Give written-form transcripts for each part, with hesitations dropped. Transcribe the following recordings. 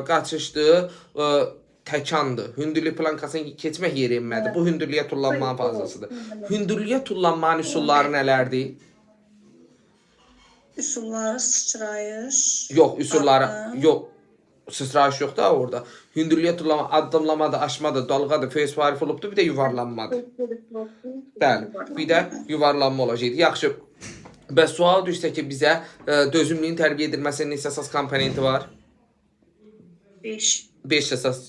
Qaçışdır, təkandır. Hündürlük plankasını keçmək yeri enmədir. Bu hündürlüyə tullanmanın fazlasıdır. Hündürlüyə tullanmanın üsulları nələrdir? Üsulları sıçrayış. Yox, üsulları addım, yox. Sıçrayış yox da orada. Hündürlüyə tullanma, addımlamadır, aşmadır, dalğadır, face varif olubdur, bir də yuvarlanmadır. Bəli, bir də yuvarlanma olacaqdı. Yaxşı. Bəs sual düşsə ki, bizə dözümlüyün tərbiyə edilməsinin neçə əsas komponenti var? 5. 5 əsas.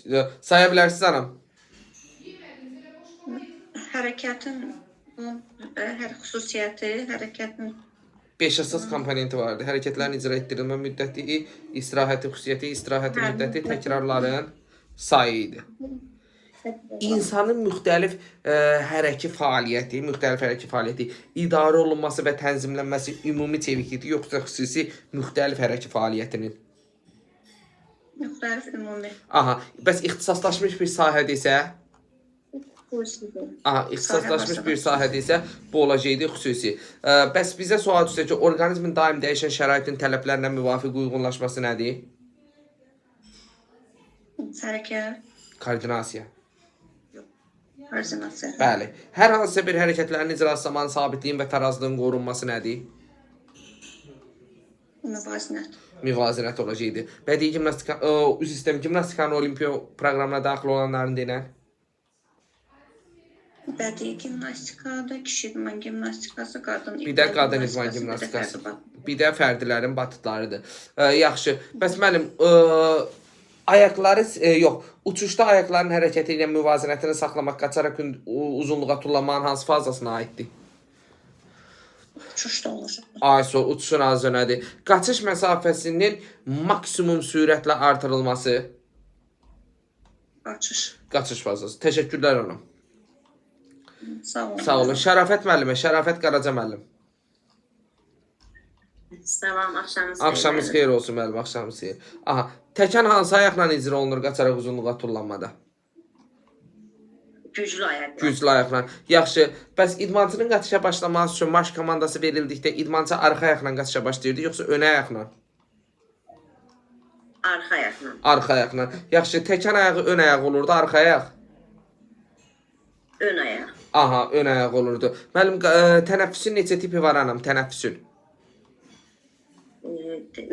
Saya bilərsiniz anam? Hərəkətin hər xüsusiyyəti, hərəkətin 5 əsas komponenti vardı. Hərəkətlərin icra etdirilmə müddəti, istirahəti xüsusiyyəti, istirahəti müddəti, təkrarların sayı idi. İnsanın müxtəlif hərəki fəaliyyəti, müxtəlif hərəki fəaliyyəti idarə olunması və tənzimlənməsi ümumi çeviklikdir, yoxsa xüsusi müxtəlif hərəki fəaliyyətinin? Müxtəlif ümumi. Aha, bəs ixtisaslaşmış bir sahədə isə, Xüsusidir. aha, ixtisaslaşmış bir sahədə isə bu olacaqdı xüsusi. Bəs bizə sual düşsə ki, orqanizmin daim dəyişən şəraitin tələblərinə müvafiq uyğunlaşması nədir? Hərəkət, Koordinasiya. koordinasiya. Bəli. Hər hansısa bir hərəkətlərin icrası zamanı sabitliyin və tarazlığın qorunması nədir? Müvazinət. Müvazinət olacaqdı. Bədii gimnastika, üzr istəyirəm, gimnastikanın olimpiya proqramına daxil olanların denən. Bədii gimnastikadır, kişi idman gimnastikası, qadın Bir də qadın idman gimnastikası. Bir də fərdi Bir də fərdilərin batutlarıdır. Yaxşı. Bəs müəllim, ayaqları yox, uçuşda ayaqların hərəkəti ilə müvazinətini saxlamaq qaçaraq uzunluğa tullanmanın hansı fazasına aiddir? Uçuş da olur. Ay, sol uçuşun az nədir? Qaçış məsafəsinin maksimum sürətlə artırılması. Qaçış. Qaçış fazlası. Təşəkkürlər hanım. Sağ olun. Sağ olun. Şərafət müəllimə, Şərafət Qaraca müəllim. Salam, axşamınız xeyir. Axşamınız xeyir olsun müəllim, axşamınız xeyir. Aha, təkan hansı ayaqla icra olunur qaçaraq uzunluğa tullanmada? Güclü ayaqlar. Güclü ayaqla. Yaxşı. Bəs idmançının qaçışa başlaması üçün marş komandası verildikdə idmançı arxa ayaqla qaçışa başlayırdı, yoxsa ön ayaqla? Arxa ayaqla. Arxa ayaqla. Yaxşı, təkan ayağı ön ayaq olurdu, arxa ayaq. Ön ayaq. Aha, ön ayaq olurdu. Müəllim, tənəffüsün neçə tipi var anam, tənəffüsün?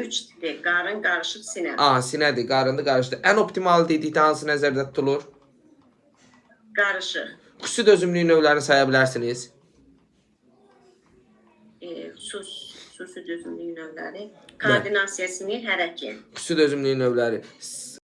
Üç tipi. Qarın, qarışıq, sinə. Aha, sinədir, qarındır, qarışdı. Ən optimal dedikdə hansı nəzərdə tutulur? Qarışıq. Xüsusi dözümlülük növlərini saya bilərsiniz. Xüsusi dözümlülük növləri. Koordinasiya, sinir, hərəkət. Xüsusi dözümlülük növləri.